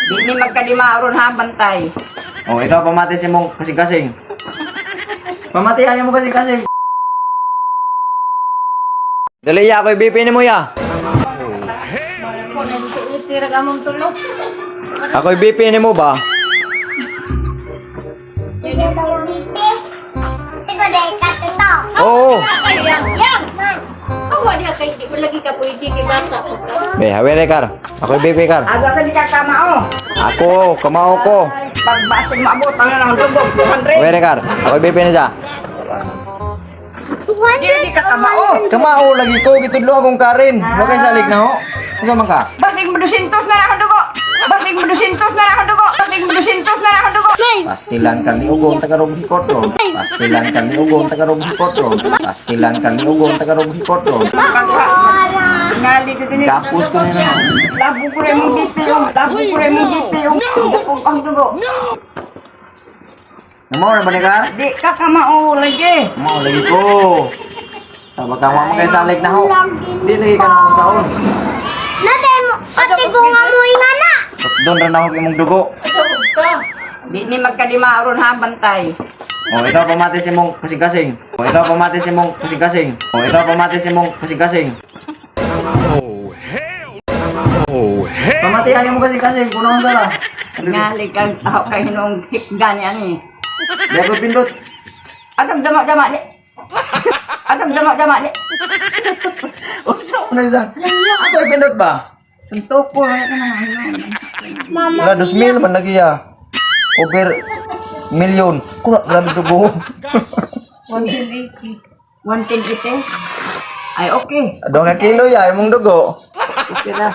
Di ni magkadima ron ha, bantay. Oh, ikaw pamati si mong kasing-kasing. Pamati ayaw mo kasing-kasing. Dali ya, ako'y BP ni mo ya. Tira ka mong tulog. Ako'y BP ni mo ba? Oo. Ay, yang, yang! Awa niya kay di ko lagi ka pwede kay bata ko ka. Be, hawere kar. Ako'y BP kar. Aga ka di ka kamao. Ako, kamao ko. Pagbasig maabot ang nang dugog 200. Hawere kar. Ako'y BP ni sa. Di di ka kamao. Kamao lagi ko, gitudlo akong karin. Wa kay salig na ho. Unsa man ka? Basig mo 200 na lang ang dugo. Basig mo 200 na lang ang dugo. Basig mo 200 na lang ang dugo. Pastilan ka ni Ugong tagarog hikot ro. Pastilan ka ni Ugong tagarog hikot ro. Pastilan ka ni Ugong tagarog hikot ro. Tingali ko din. Kapos ko nila. Labo ko rin mong BP yung. Labo ko rin mong BP yung. Dugog ang dugo. Namo na ba ni ka? Di ka kamao lagi. Mao lagi ko. Sa baka wa man kay salig na ho. Di lagi ka na akong saon. Doon ra na ako imong dugo. Tulog ka. Di ni magkadima ron ha, bantay. O ikaw pamati si mong kasing-kasing. O ikaw pamati si mong kasing-kasing. O ikaw pamati si mong kasing-kasing. Oh, hell. Oh, hell. Pamati ayaw mo kasing-kasing. Kuno ang sala. Tingali kang tao kay hinong hikgan yan eh. Di ako pindot. Agam dama-dama ni. Agam dama-dama ni. Unsa man na isang? Ako pindot ba? Suntok ko. Wala, 2,000 man lagi ya. Over million. Kuna, grabe dugo. 180. 110 ite. Ay, okay. 2 ka kilo ya, imong dugo. Okay ra.